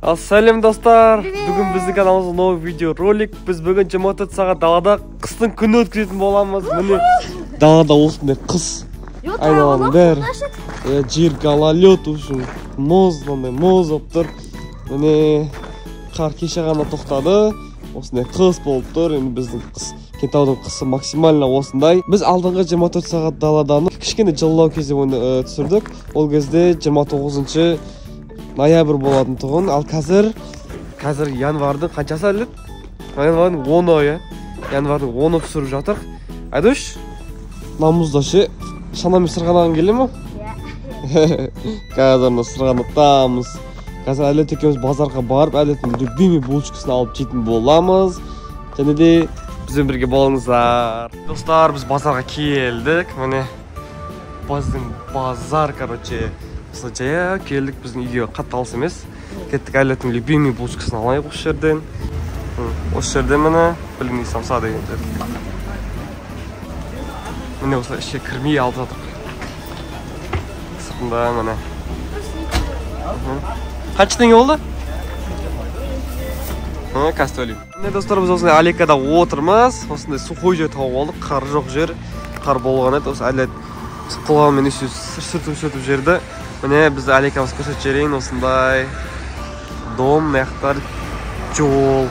Ал сәлем достар. Бүгін біздің каналымызда новый видеоролик. Біз бүгін 24 сағат далада қыстың күні өткізетін боламыз. Міне далада осындай қыс. Айналаның бәрі. Жер гололед үшін мұз, мынандай мұз болып тұр. Міне қар кеше ғана тоқтады. Осындай қыс болып тұр. Енді біздің қыс, Кентаудың қысы максимально осындай. Біз алдыңғы 24 сағат даладаны кішкене жылылау кезде түсірдік. Ол кезде 29 ноябрь болатын тұғын. Ал қазір январдың қаншасы әлі? Январдың 10-ы, иә. Январдың 10-ы түсіріп жатыр. Айдош, мына мұзда ше шанамен сырғанаған келе ме? Иә. Қазір мына сырғанатамыз. Қазір Әділет екеуміз базарға барып, Әділеттің любимый булочкасын алып жейтін боламыз. Және де бізбен бірге болыңыздар. Достар, біз базарға келдік. Міне біздің базар, короче. Осылай жаяу келдік, біздің үйге қатты алыс емес. Кеттік, Әділеттің любимый булочкасын алайық осы жерден. Осы жерде міне білмей самса деген жер. Міне осылай ішке кірмей алып жатырық. Сыртында міне. Қанша теңге болды? Қазір төлеймін. Міне достар, біз осындай аллейкада отырмыз. Осындай сухой жер тауып алдық. Қар жоқ жер. Қар болған еді. Осы Әділет құлағымен сүртіп жерді. Міне бізді аллейкамыз көрсетіп жіберейін. Осындай дом, мына жол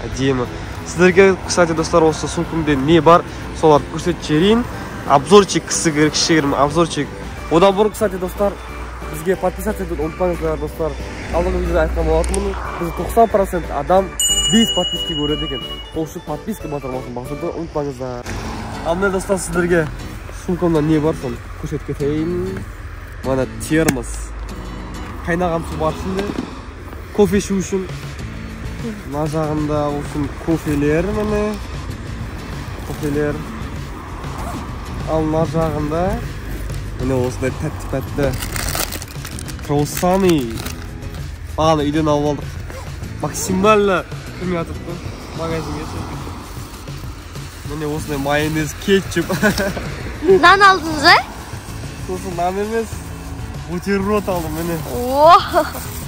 әдемі. Сіздерге, кстати, достар, осы сумкамда не бар, соларды көрсетіп жіберейін. Обзорчик кішігірім обзорчик. Одан бұрын, кстати, достар, бізге подписаться етуді ұмытпаңыздар, достар. Алдыңғы видеода айтқан болатынмын, бізде 90% адам без подписки көреді екен. Сол үшін подписка батырмасын басуды ұмытпаңыздар. Ал міне, достар, сіздерге сумкамда не бар, соны көрсетіп кетейін. Мына термос. Қайнаған су бар ішінде. Кофе ішу үшін. Мына жағында осы кофелер, міне. Кофелер. Ал мына жағында міне осындай тәтті-пәтті круассаны. Бағана үйден алып алдық. Максимально кірмей жатырық қой магазинге. Міне осындай майонез, кетчуп. Нан алдыңыз, ә? Сосын нан емес, бутерброд алдым, міне.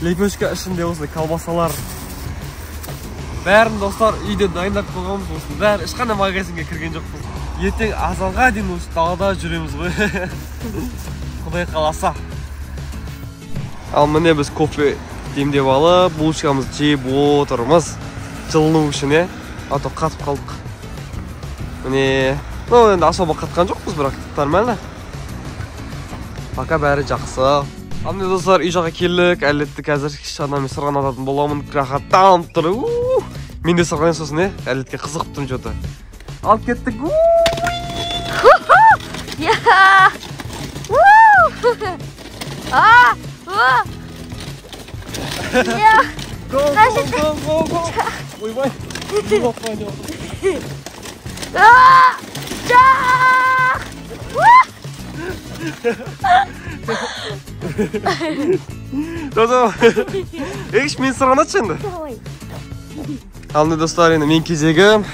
Лепешка ішінде осындай колбасалар. Бәрін, достар, үйде дайындап қойғанбыз. Осының бәрі, ешқандай магазинге кірген жоқпыз. Ертең азанға дейін осы далада жүреміз ғой. Құдай қаласа. Ал міне біз кофе демдеп алып, булочкамызды жеп отырмыз. Жылыну үшін, е? А то қатып қалдық. Міне, ну енді особо қатқан жоқпыз, бірақ нормально. Пока бәрі жақсы. Ал міне, достар, үй жаққа келдік. Әділетті қазір шанамен сырғанататын боламын. Рахаттанып тұр. Мен де сырғанайын сосын, е? Әділетке қызығып тұрмын что-то. Алып кеттік. Го, го, го, го. Ойбай. Еш, мен сырғанатшы енді. Ал міне, достар, енді мен кезегім.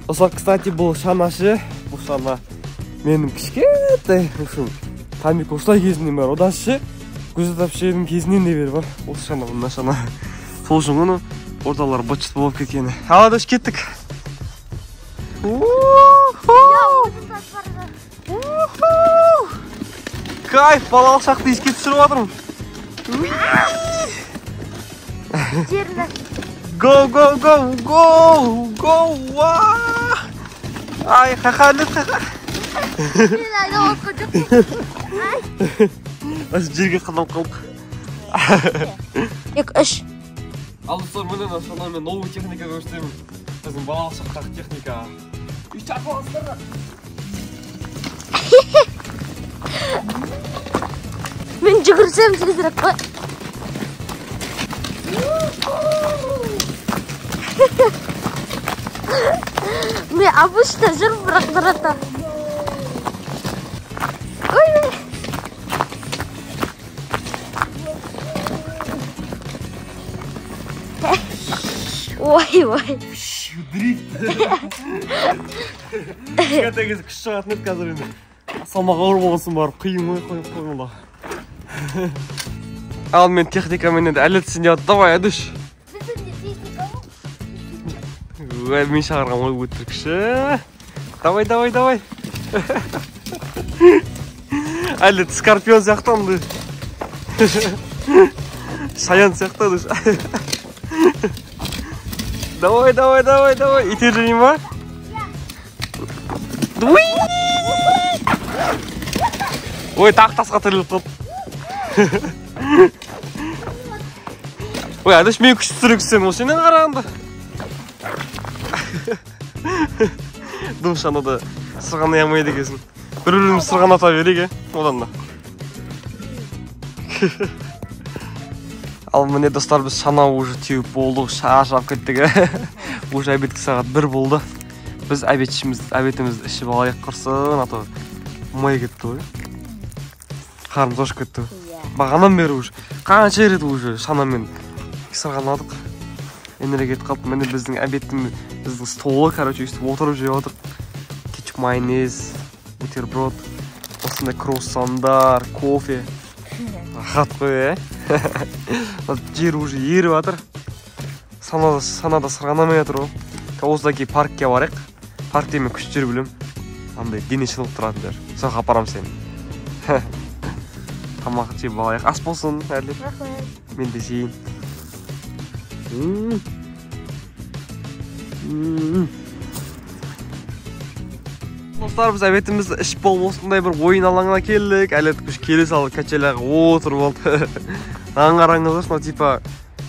Достар, кстати, бұл шанашы. Бұл шана менің кішкентай, Тамик осылай кезінен бар. Одан ше Гүлзат әпшенің кезінен де бері бар. Осы шана, мына шана. Сол үшін ғана орталары быт-шыт болып кеткені. Ал, Айдош, кеттік. Кайф, балалық шақты еске түсіріп жатырмын. Го, го, го, го, го, уа! Ай, ха-ха, Әділет, ха-ха. Мен айдап отқан жоқпын. Осы жерге қадам қалдық. 2, 3. Ал, достар, міне мына шанамен новый техника көрсетемін. Біздің балалық шақтағы техника. Үй тартып алыңыздар. Мен жүгірсем тезірек қой. Мен обычно жүрмін, бірақ дұрата. Ой, ой. Дрифт. Кішкентай кезде күш шығатын еді, қазір енді салмақ ауыр болғасын барып қиын ғой, қойып қоймала. Ал мен техникамен енді әлі түсін деп, давай, Әдіш. Ой, мен шығарған ғой өтірікші. Давай, давай, давай. Әлі скорпион сияқты онды. Шаян сияқты Әдіш. Давай, давай, давай, давай. Итеріп жіберейін ба? Ой, тағы тасқа тіреліп қалды. Ой, Әдіш, мен күштірек сен, ол сенен қарағанда. Дым шанада сырғанай алмайды екенсің. Бір-бірімізді сырғаната берейік, одан да. Ал міне достар, біз шана уже теуіп болдық, шаршап кеттік. Уже обедке сағат 1 болды. Біз обедімізді ішіп алайық құрсын, а то май кетті ғой. Қарнымыз ашып кетті. Бағанан бері уже қанша рет уже шанамен сырғанадық. Энергия кетіп қалды. Міне біздің обедтің, біздің столы, короче, өйстіп отырып жеп отырық. Кетчуп, майонез, бутерброд, осындай круассандар, кофе. Рахат қой, Жер уже еріп жатыр. Санада сырғанамай жатыр ғой. Осыдан кейін паркке барайық. Паркте мен күшті жер білемін. Андай дене шынықтыратын жер. Соға апарамын сені. Тамақ жеп алайық. Ас болсын, Әділет. Рахмет. Мен де жейін. Достар, біз обедімізді ішіп болып осындай бір ойын алаңына келдік. Әділет күш келе салып качеляға отырып алды. Маған қараңыздаршы, мына типа,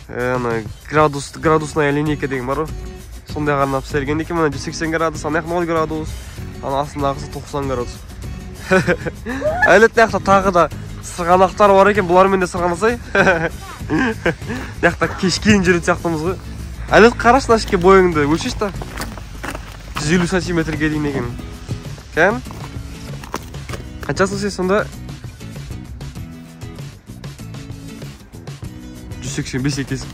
ана градусная линейка деген бар ғой. Сондайға арнап істелген екен. Мына 180 градус, ана жақта 0 градус, ана астындағысы 90 градус. Әділет, мына жақта тағы да сырғанақтар бар екен, бұлармен де сырғанасай. Мына жақта кешке дейін жүретін сияқтымыз ғой. Әділет, қарашы, мына жерге бойыңды өлшеші та. 150 сантиметрге дейін екен. Кәм? Қаншасың сен сонда? 185 екенсің.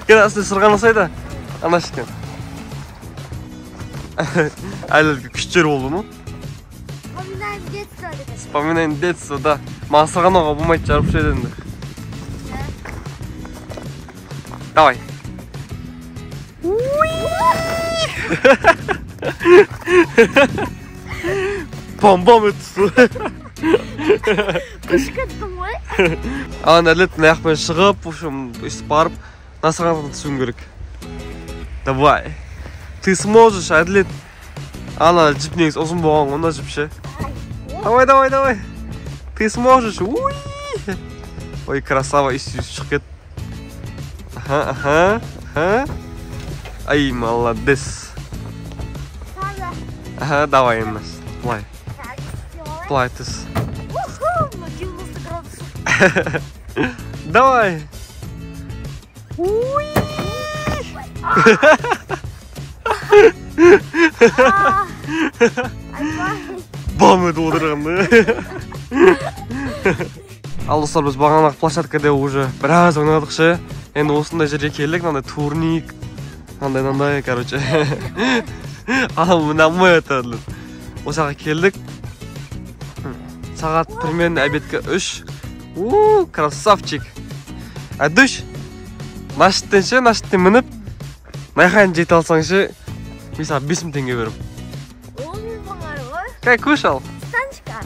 Кел, астына сырғанасай да. Ана жерден. Әділетке күшті жер болды ма? Вспоминаем детство. Вспоминаем детство, да. Маған сырғанауға болмайды, жарып түседі енді. Давай. Бам-бам етті. Күш кеттім ғой. Ал енді Әділет мына жақпен шығып, в общем, өйстіп барып, мына сырғанақтан түсуім керек. Давай. Ты сможешь, Әділет. Ана жіп негізі ұзын болған ғой, мына жіп ше. Давай, давай, давай. Ты сможешь. Уй. Ой, красава, өйстіп шығып кет. Аха, аха, аха. Ай, молодец. Аха, давай енді. Былай. Былай түс. 90 градусов. Давай. Уй. Бам етіп отырған. Ал достар, біз бағанағы площадкада уже біраз ойнадық ше. Енді осындай жерге келдік, мынандай турник, мынандай, мынандай, короче. Ал мына мы это. Осы жаққа келдік. Сағат примерно обедке 3. У, красавчик. Әдіш, нашттен ше, нашттен мініп, найхайын жете алсаң ше, мен саған 5000 теңге беремін. Ол мен оңай ғой. Кәй, көш ал. Станчика.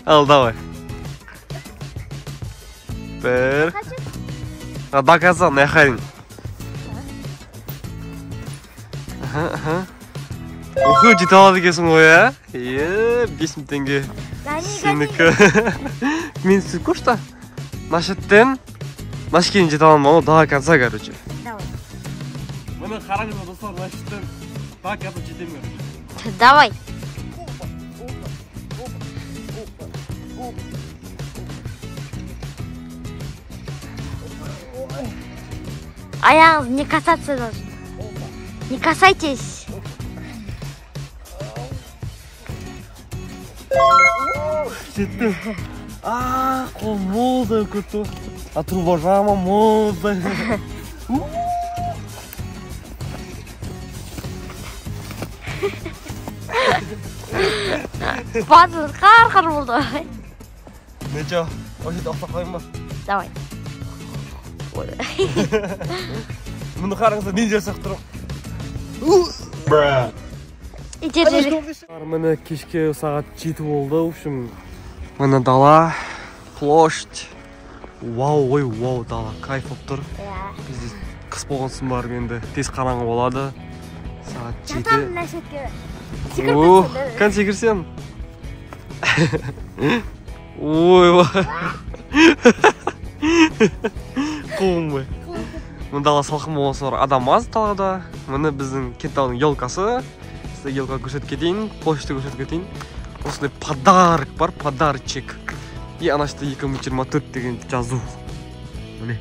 Ал, давай. Бір. А, до конца, найхайын. Аха, аха. Охы, жете алады екенсің ғой, ә? Е, 5000 теңге. Сенікі. Мен сіз көрші та. Нашеттен, нашкені жете аламын, оны до конца, короче. Давай. Міне қараңыздар, достар, нашеттен до конца жетемін, короче. Давай. Аяғыңыз не касаться должен. Не касайтесь. Жеттім. А, қол мұздай кетті. А труба жаман мұздай. Басым қар-қар болды. Ничего, осы жерде ұйықтап қалайын ба? Давай. Мұны қараңыздар, ниндзя сияқты тұрмын. Міне кешке сағат 7 болды. В общем, міне дала, площадь. Вау, ой, вау, дала, кайф болып тұр. Бізде қыс болған соң барып енді тез қараңғы болады. Сағат 7. Жатамын мына шетке. О, кән секірсем. Ой, қолым ғой. Мына дала салқын болған соң адам аз далада. Міне біздің Кентаудың елкасы. Сізге елка көрсетіп кетейін, площадьті көрсетіп кетейін. Осындай подарок бар, подарочек. И ана жерде 2024 деген жазу. Міне.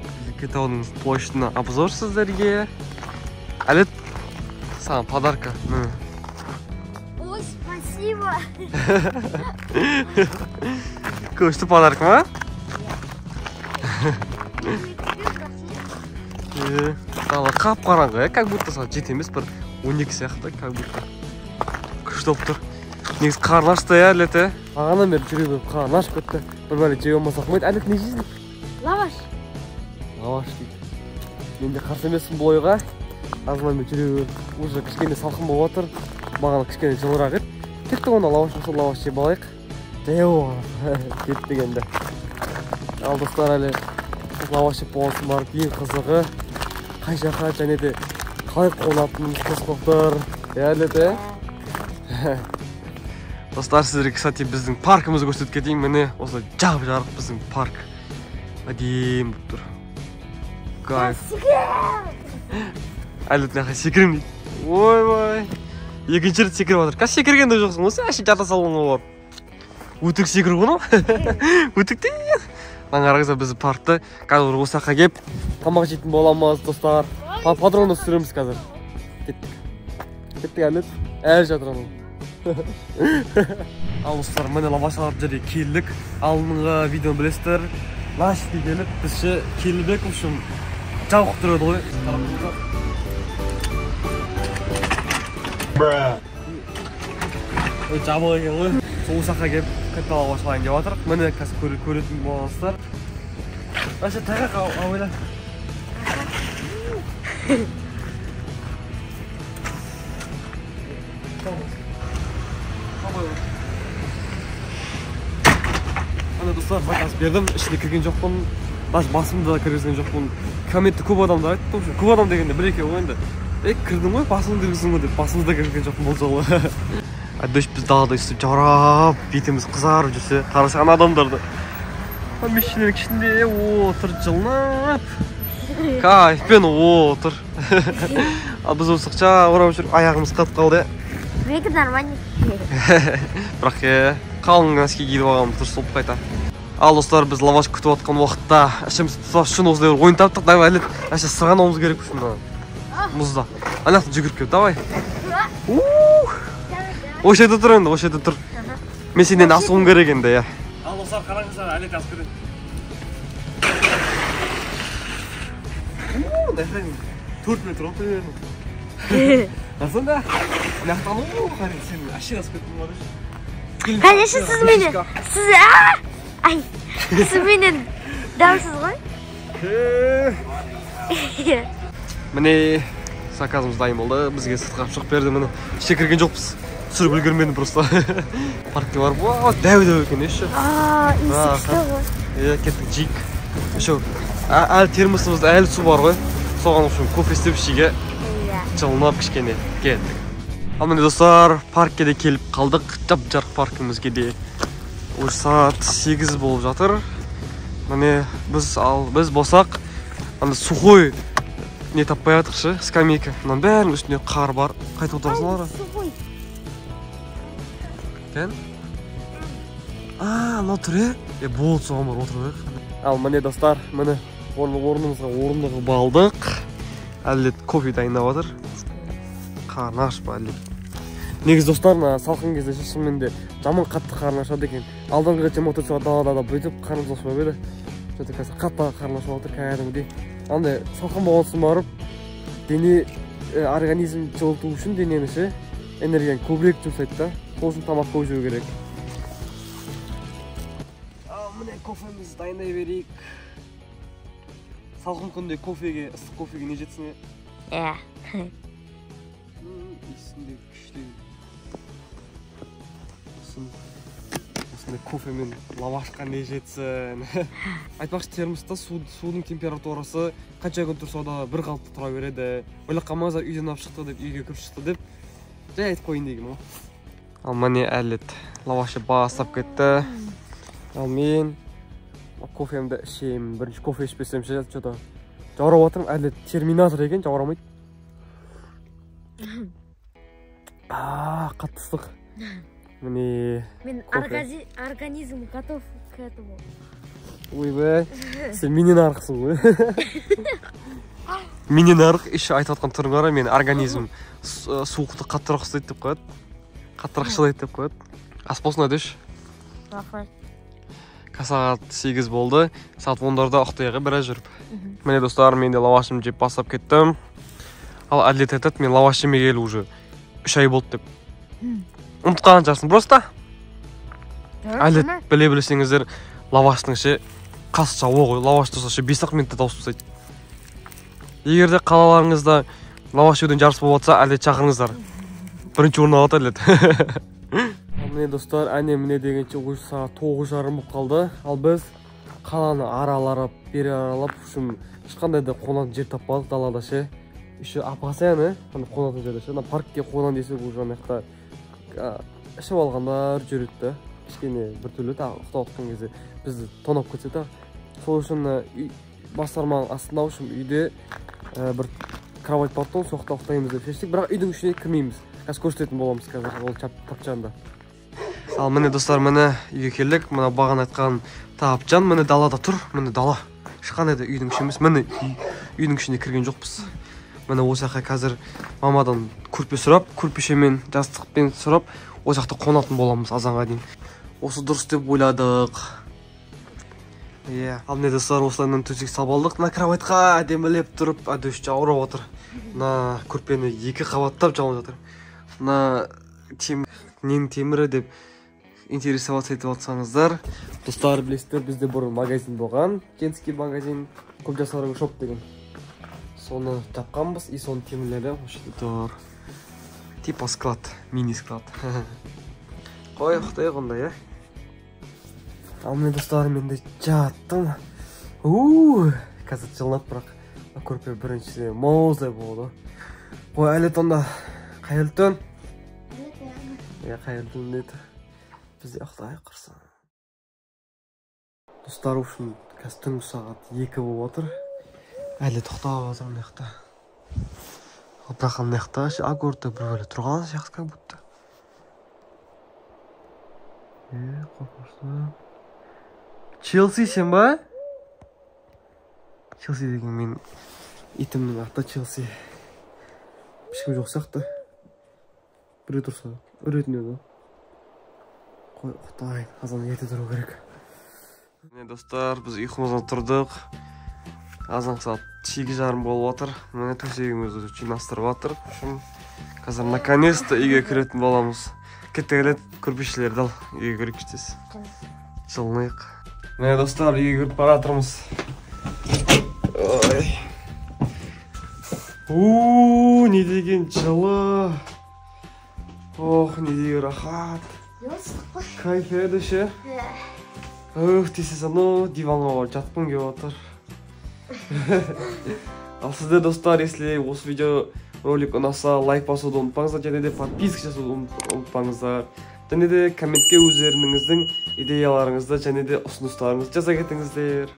Біздің Кентаудың площадына обзор сіздерге. Әлі саған подарка. Міне. Ой, спасибо. Күшті подарок ма? Дала қап-қараңғы, как будто сағат 7 емес, бір 12 сияқты, как будто. Күшті болып тұр. Негізі қарны ашты, иә, Әділет, ә? Бағанадан бері жүре беріп қарны ашып кетті. Бір бәле жей алмасақ болмайды. Әділет, не жейсің? Лаваш. Лаваш дейді. Мен де қарсы емеспін бұл ойға. Азаннан бері жүре беріп, уже кішкене салқын болып жатыр. Бағана кішкене жылырақ еді. Кеттік онда лаваш болса лаваш жеп алайық. Жаяу кеттік енді. Ал достар, әлі лаваш жеп болған соң барып ең қызығы қай жаққа және де қалай қонатынымыз қызық болып тұр. Иә, Әділет, ә? Достар, сіздерге, кстати, біздің паркімізді көрсетіп кетейін. Міне осылай жап-жарық біздің парк. Әдемі болып тұр. Кайф. Әділет мына жаққа секіремін дейді. Ойбай. Екінші рет секіріп жатыр. Қазір секірген де жоқсың ғой, сен әшейін жата салған ғой барып. Өтірік секіру ғой мынау. Өтірік деген. Мына қараңыздар, біздің паркты қазір осы жаққа келіп тамақ жейтін боламыз, достар. Патронды түсіреміз қазір. Кеттік. Кеттік, Әділет. Әлі жатыр анау. Ал достар, міне лаваш алып жерге келдік. Алдыңғы видеоны білесіздер. Мына жерге келіп, біз ше келдік, в общем, жабық тұр еді ғой. Ой, жабық екен ғой. Сол жаққа келіп, қайта лаваш алайын деп жатырық. Міне қазір көретін боласыздар. Вообще тайғақ абайла. Ана достар, заказ бердім, ішіне кірген жоқпын. Даже басымды да кіргізген жоқпын. Комментті көп адамдар айтты, в общем, көп адам дегенде бір екеу ғой енді. Кірдің ғой, басыңды кіргіздің ғой деп, басымды да кіргізген жоқпын бұл жолы. Әдіш біз далада өйстіп жарап, бетіміз қызарып жүрсе, қарасаң ана адамдарды. Помещениенің ішінде отыр жылынып. Кайфпен отыр. Ал біз осы жаурап жүріп, аяғымыз қатып қалды. Менікі нормально. Бірақ қалың носки киіп алғанымыз дұрыс болып қайта. Ал достар, біз лаваш күтіп жатқан уақытта ішіміз тұтас үшін осындай бір ойын таптық. Давай, Әділет, әше сырғанауымыз керек үшін мына мұзда. Ана жақтан жүгіріп кел, давай. Осы жерде тұр енді, осы жерде тұр. Мен сенен асуым керек енді, иә. Ал достар, қараңыздар, Әділет асып кетеді. 4 метр ғой примерно. Расында, мына жақтан, қарай, сен әшейін асып кеттің ғой. Конечно, сіз менен. Сіз, ай, сіз менен дәусіз ғой. Міне заказымыз дайын болды. Бізге сыртқа шығып берді, міне. Ішке кірген жоқпыз. Түсіріп үлгермедім просто. Паркке барып, вау, дәу-дәу екен, еще. Иісі күшті ғой. Иә, кеттік, жейік. Еще әлі термосымызда әлі су бар ғой. Соған үшін кофе істеп ішуге жылынып кішкене кеттік. Ал міне достар, паркке де келіп қалдық. Жап-жарық паркімізге де. Уже сағат 8 болып жатыр. Міне біз болсақ, анда сухой не таппай жатырық ше, скамейка. Мынаның бәрінің үстінде қар бар. Қайтып отырасың оларға? Сухой. Кән? Мынау тұр, е? Болды, соған барып отыру керек. Ал міне достар, міне орнымызға орындығы балдық. Әділет кофе дайындап жатыр. Қарны аш па, Әділет? Негізі достар, мына салқын кезде ше, шынымен де жаман қатты қарны ашады екен. Алдыңғы рет жиырма төрт сағат далада да бүйтіп қарнымыз ашпап еді. Что-то қазір қатты қарны ашып жатыр кәдімгідей. Андай салқын болған соң барып дене, организм жылыту үшін денені ше, энергияны көбірек жұмсайды да. Сол үшін тамақ көп жеу керек. Ал міне кофемізді дайындай берейік. Салқын күнде кофеге, ыстық кофеге не жетсін? Иә. Иісінде күшті. Осындай кофе мен лавашқа не жетсін. Айтпақшы, термоста судың температурасы қанша күн тұрса да бір қалыпты тұра береді. Ойлап қалмаңыздар, үйден алып шықты деп, үйге кіріп шықты деп. Жай айтып қояйын дегенім ғой. Ал міне Әділет лавашы бастап кетті. Ал мен кофемді ішемін. Бірінші кофе ішпесем ше, что-то жаурап жатырмын. Әділет терминатор екен, жаурамайды. Қатты ыстық. Міне мен организм готов к этому. Ойбай, сен менен арықсың ғой. Менен арық, еще айтып жатқан түрің қара, мен организм суықты қаттырақ ұстайды деп қояды. Қаттырақ шыдайды деп қояды. Ас болсын, Әдеш. Рахмет. Сағат 8 болды. Сағат 10-дарда ұйықтайық біраз жүріп. Міне достар, мен де лавашымды жеп бастап кеттім. Ал Әділет айтады, мен лаваш жемегелі уже 3 ай болды деп. Ұмытқан шығарсың просто. Әділет, біле білсеңіздер, лаваштың ше қасы жауы ғой. Лаваш тұрса ше 5-ақ минутта тауысып тастайды. Егер де қалаларыңызда лаваш жеуден жарыс болып жатса, Әділет шақырыңыздар. Бірінші орын алады Әділет. Міне достар, әне міне дегенше уже сағат 9:30 болып қалды. Ал біз қаланы аралап, бері аралап, үшін ешқандай да қонатын жер таппадық далада ше. Еще опасаяны, ана қонатын жерде ше. Ана паркке қонам десек уже ана жақта ішіп алғандар жүреді да. Кішкене біртүрлі тағы ұйықтап жатқан кезде бізді тонап кетсе да. Сол үшін бастарманың астында үшін үйде бір кровать бар тұғын, сол жақта ұйықтаймыз деп шештік. Бірақ үйдің ішіне кірмейміз. Қазір көрсететін боламыз қазір ол тапчанды. Ал міне достар, міне үйге келдік. Мына бағана айтқан тапчан міне далада тұр. Міне дала. Ешқандай да үйдің іші емес. Міне үйдің ішіне кірген жоқпыз. Міне осы жаққа қазір мамадан көрпе сұрап, көрпешемен, жастықпен сұрап, осы жақта қонатын боламыз азанға дейін. Осы дұрыс деп ойладық. Иә, ал міне достар, осылайынан төсек салып алдық. Мына кроватьқа әдемілеп тұрып, әдеш жаурап отыр. Мына көрпені 2 қабаттап жауып жатыр. Мына ненің темірі деп интересоваться етіп жатсаңыздар, достар, білесіздер, бізде бұрын магазин болған, женский магазин, көп жасарың шоп деген. Соны тапқанбыз, и соның темірлері осы жерде тұр. Типа склад, мини склад. Қой, ұйықтайық онда, иә? Ал міне достар, мен де жаттым. Қазір жылынады, бірақ көрпе біріншісі мұздай болды. Қой, Әділет онда қайырлы түн. Иә, қайырлы түн дейді. Біз де ұйықтайық құрсын. Достар, в общем, қазір түнгі сағат 2 болып отыр. Әлі тоқтап жатыр мына жақта. Ал бірақ мына жақта ше огородта бір бөле тұрған сияқты как будто. Қорқынышты. Челси сен ба? Челси деген мен итімнің аты Челси. Ешкім жоқ сияқты. Біреу тұрса үретін еді. Қой, ұйықтайын, азан ерте тұру керек. Міне достар, біз ұйқымыздан тұрдық. Азан сағат 8:30 болып жатыр. Міне төсегімізді жинастырып жатыр. Қазір наконец-то үйге кіретін боламыз. Кеттік, Әділет, көрпешелерді ал, үйге кіріп кетесіз. Жылынайық. Міне достар, үйге кіріп бара жатырмыз. Ой. Не деген жылы. Ох, не деген рахат. Кайф еді ше. Ох, десе анау диванға барып жатқым келіп отыр. Ал сіздер, достар, если осы видео ролик ұнаса, лайк басуды ұмытпаңыздар, және де подписка жасауды ұмытпаңыздар. Және де комментке өздеріңіздің идеяларыңызды және де ұсыныстарыңызды жаза кетіңіздер.